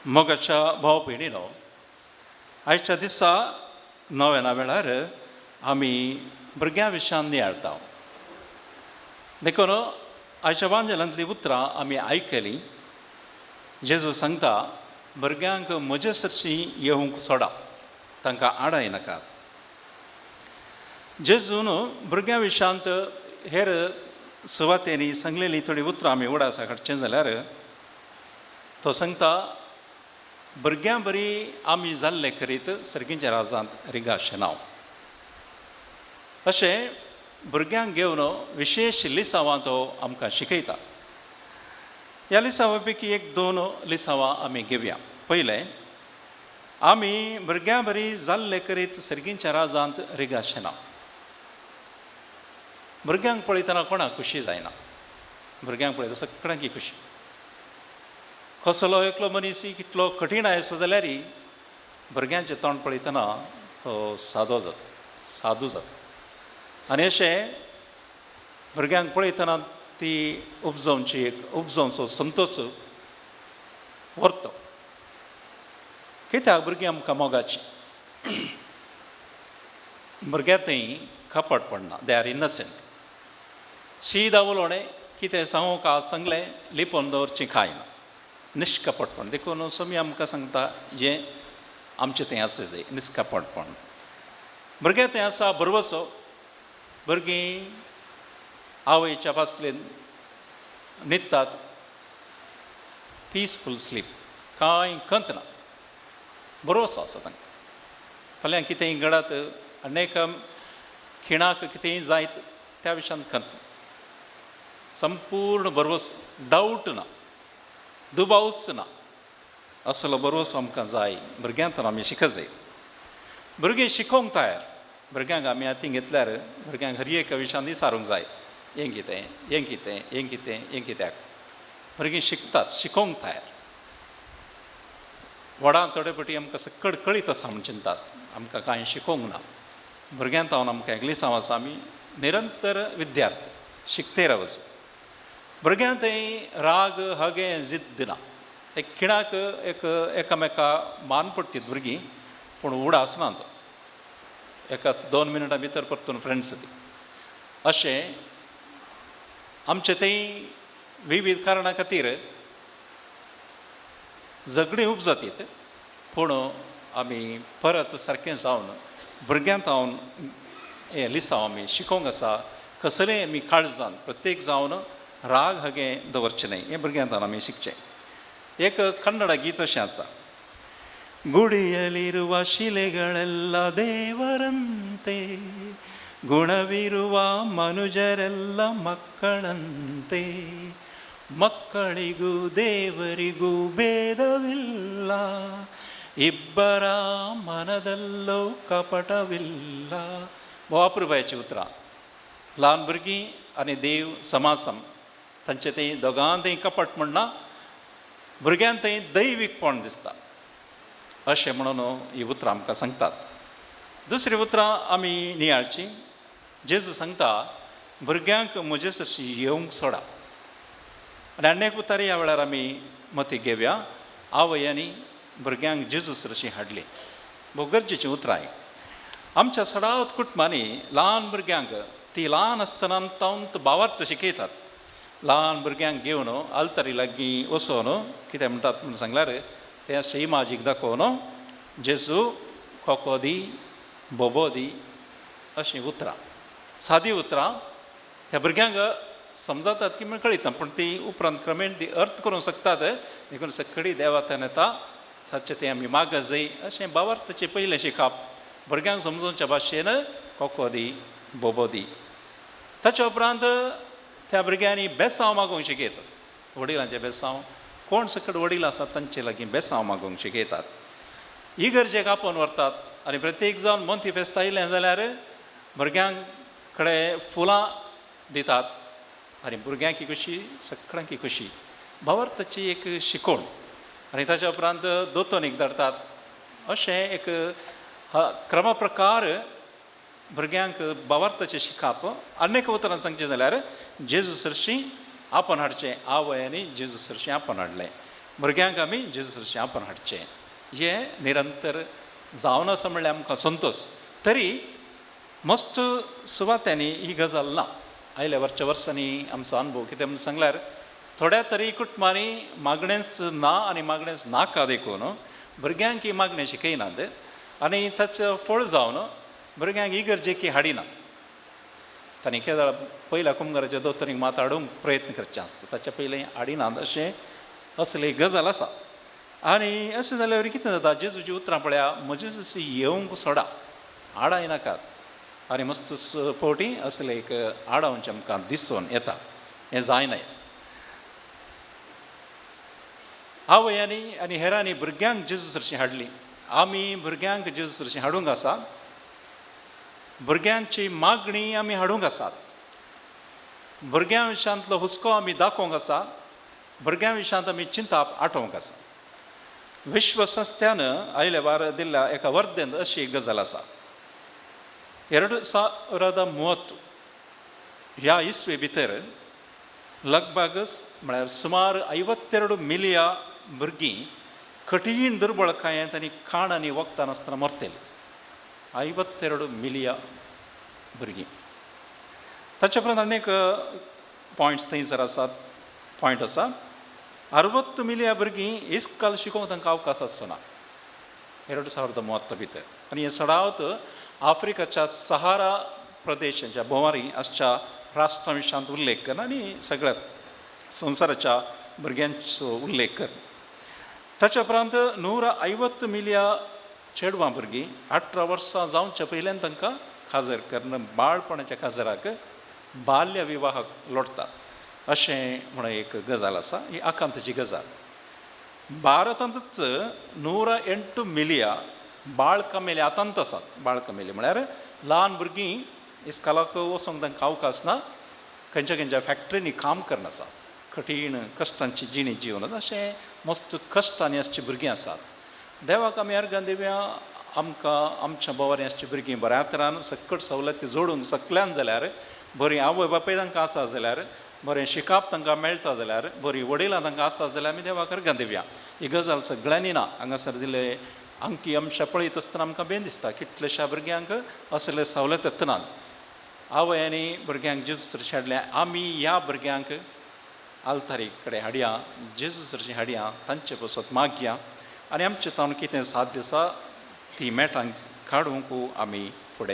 मोगाच्या भाव भयणीनो, आयच्या दिसा नव्याना वेळार आमी भुरग्यां विशयान नियाळता. देखून आयच्या वांजेलांतलीं उतरां आमी आयकलीं. जेजू सांगता, भुरग्यांक म्हजे सरशी येवंक सोडा, तांकां आडाय नाकात. जेजून भुरग्यां विशयांत हेर सुवातेनी सांगलेलीं थोडीं उतरां आमी उडासा काडचें जाल्यार, तो सांगता, भुरग्यां बरी आमी जाल्ले करीत सर्गीच्या राजांत रिगाशें नांव. अशें भुरग्यांक घेवन विशेश लिसांवां तो आमकां शिकयता. ह्या लिसांवां पैकी एक दोन लिसांवां आमी घेवया. पयलें, आमी भुरग्यां बरी जाल्ले करीत सर्गीच्या राजांत रिगाशें ना. भुरग्यांक पळयतना कोणाक खुशी जायना? भुरग्यांक पळयता सगळ्यांकी खुशी. कसलो एकलो मनीस कितलो कठीण आसो जाल्यार भुरग्यांचें तोंड पळयतना तो सादो जाता, सादू जाता. आनी अशें भुरग्यांक पळयतना ती उपजोवची एक उपजोवचो संतोश व्हरतो. कित्याक भुरगीं आमकां मोगाची. भुरग्यां थंय कपट पडना. They are innocent. शीदा उलोवणें कितें सांगूंक आज सांगलें, लिपोवन दवरचें कांय ना, निश्कपटपण. देखून सोमी आमकां सांगता, हें आमचें थंय आसा जाय निश्कपटपण. भुरग्यां थंय आसा भरवसो. भुरगीं आवयच्या पासलेन न्हिदतात, पिसफूल स्लीप, कांय खंत ना, भरवसो आसा तांकां. फाल्यां कितेंय घडत आनी एका खिणाक कितेंय जायत, त्या विशयान खंत ना. संपूर्ण भरवसो, डावट ना, दुबावच ना. असलो भरवसो आमकां जाय. भुरग्यांत आमी शिकत जाय. भुरगीं शिकोवंक तयार. भुरग्यांक आमी हातीन घेतल्यार भुरग्यांक हर एक विशयान विचारूंक जाय, हें कितें, हें कितें, हें कितें, हें कित्याक. भुरगीं शिकतात, शिकोवंक तयार. व्हडां थोडे फावटी आमकां सकड कळीत आसा म्हूण चिंतात, आमकां कांय शिकोवंक ना. भुरग्यांत हांव आमकां एकलिसांव आसा, आमी निरंतर विद्यार्थी, शिकते रावचो. भुरग्यां थंय राग हगे जिद्द ना. एक खिणाक एक एकामेका मान पडटीत भुरगीं, पूण उडास ना तो. एका 2 मिनटां भितर परतून फ्रेंड्स ती. अशें आमचे थंय विविध कारणां खातीर झगडीं उपजातीत, पूण आमी परत सारकें जावन भुरग्यांत हांव हें लिसांव आमी शिकोवंक आसा. कसलें आमी काळजान प्रत्येक जावन राग हगे दवरचें न्हय, हें भुरग्यांत आमी शिकचें. एक कन्नड गीत अशें आसा, ಗುಡಿಯಲ್ಲಿರುವ ಶಿಲೆಗಳೆಲ್ಲ ದೇವರಂತೆ, ಗುಣವಿರುವ ಮನುಜರೆಲ್ಲ ಮಕ್ಕಳಂತೆ, ಮಕ್ಕಳಿಗೂ ದೇವರಿಗೂ ಭೇದವಿಲ್ಲ, ಇಬ್ಬರ ಮನದಲ್ಲೂ ಕಪಟವಿಲ್ಲ. भोव अपुरबायेचीं उतरां. ल्हान भुरगीं आनी देव समासम. तांचे थंय दोगां थंय कपट म्हणना, भुरग्यां थंय दैवीकपण दिसता, अशें म्हणून ही उतरां आमकां सांगतात. दुसरीं उतरां आमी नियाळचीं. जेजू सांगता, भुरग्यांक म्हजे सरशी येवंक सोडा. आनी आनी एक उतर ह्या वेळार आमी मतीक घेवया. आवयांनी भुरग्यांक जेजू सरशी हाडली. भोव गरजेचीं उतरां हीं. आमच्या सडावत कुटुंबांनी ल्हान भुरग्यांक ती ल्हान आसतना तावन भावार्थ शिकयतात. ल्हान भुरग्यांक घेवन आल्तरी लागीं वचोन कितें म्हणटात म्हूण सांगल्यार, तें अशें इमाजीक दाखोवन, जेजू कोको दी, बोबो दी, अशीं उतरां, सादी उतरां त्या भुरग्यांक समजतात की म्हण कळयता, पूण ती उपरांत क्रमेण ती अर्थ करूंक शकतात. देखून सगळी देवाथान येता, ताचें तें आमी मागत जाय. अशें भावार्थाचें पयलें शिकप भुरग्यांक समजोवच्या भाशेन, कोको दी, बोबो दी. ताच्या उपरांत त्या भुरग्यांनी बेसांव मागूंक शिकयतात. वडिलांचें बेसांव, कोण सकट वडील आसात तांचे लागीं बेसांव मागूंक शिकयतात. इगर्जेक आपोवन व्हरतात आनी प्रत्येक जावन मोंती फेस्त आयलें जाल्यार भुरग्यांक कडेन फुलां दितात आनी भुरग्यांकी खुशी, सगळ्यांकी खुशी. भावार्थाची एक शिकवण. आनी ताच्या उपरांत दोतोनीक धाडटात. अशें एक क्रमप्रकार भुरग्यांक भावार्थाचें शिकप. आनी एक उतरां सांगचें जाल्यार, जेजू सरशीं आपोवन हाडचें. आवय आनी जेजू सरशीं आपोवन हाडलें. भुरग्यांक आमी जेजू सरशी आपण हाडचें हें निरंतर जावन आसा म्हणल्यार आमकां संतोश. तरी मस्त सुवात्यांनी ही गजाल ना. आयल्या वरच्या वर्सांनी आमचो अनुभव कितें म्हणून सांगल्यार थोड्या तरी कुटुंबांनी मागणेंच ना आनी मागणेंच नाका देखून भुरग्यांक ही मागणें शिकयनात आनी ताचें फळ जावन भुरग्यांक इगर्जेकी हाडिना. तांणी केदळ पयल्या कुमगाराच्या दोतोरीक मात हाडूंक प्रयत्न करचे आसता, ताच्या पयलीं हाडिनात अशें असली गजाल आसा. आनी अशें जाल्यार कितें जाता, जेजूची उतरां पळया, म्हजे जशी येवंक सोडा, आडाय नाकात. आनी मस्त फावटी असले एक आडावचें आमकां दिसून येता, हें जायनाय. आवयांनी आनी हेरांनी भुरग्यांक जेजू सरशी हाडली, आमी भुरग्यांक जेजू सरशी हाडूंक आसा, भुरग्यांची मागणी आमी हाडूंक आसात, भुरग्यां विशयांतलो हुस्को आमी दाखोवंक आसा, भुरग्यां विशयांत आमी चिंताप आठोवंक आसा. विश्वसंस्थ्यान आयले वार दिल्ल्या एका वर्देंत अशी एक गजाल आसा. 2030 ह्या इस्वे भितर लगभग म्हळ्यार सुमार 52 मिलिया भुरगीं कठीण दुर्बळकायेंत आनी खाण आनी वखदां नासतना मरतलीं. 52 मिलिया भुरगीं. ताच्या उपरांत आनीक पॉयंट्स थंयसर आसात, पॉयंट आसा 60 मिलिया भुरगीं इस्काल शिकोवंक तांकां अवकाश आसना 2030 भितर. आनी हें चडावत आफ्रिकाच्या सहारा प्रदेशाच्या भोंवारी आसच्या राष्ट्रां विशयांत उल्लेख कर आनी सगळ्या संवसाराच्या भुरग्यांचो उल्लेख कर. ताच्या उपरांत 150 मिलिया चेडवां भुरगीं 18 वर्सां जावच्या पयल्यान तांकां खाजर करून बाळपणाच्या खाजराक बाल्य विवाहाक लोटतात अशें म्हणून एक गजाल आसा. ही आकांताची गजाल. भारतांतच 108 मिलिया बाळकमेले आतांत आसात. बाळकमेले म्हळ्यार ल्हान भुरगीं इस्कालाक वचोंक तांकां अवकाश ना, खंयच्या खंयच्या फॅक्टरींनी काम करून आसात, कठीण कश्टांची जिणी जिवन अशें मस्त कश्टांनी आसची भुरगीं आसात. देवाक आमी अर्गां दिवया, आमकां आमच्या बोवारी आसची भुरगीं बऱ्या तरान सकट सवलती जोडूंक सकल्यान जाल्यार, बरीं आवय बापूय तांकां आसा जाल्यार, बरें शिकाप तांकां मेळटा जाल्यार, बरीं वडिलां तांकां आसा जाल्यार आमी देवाक अर्गां दिवया. ही गजाल सगळ्यांनी ना. हांगासर दिले अंकी अंश पळयत आसतना आमकां बेन दिसता कितल्याश्या भुरग्यांक असले सवलत येतनात. आवय आनी भुरग्यांक जेजू सरशी हाडल्या, आमी ह्या भुरग्यांक आल्तारी कडेन हाडया, जेजू सरशी हाडया, तांचे पासत मागया आनी आमचे तावन कितें साध्य आसा ती मेटां काडूंक आमी फुडें.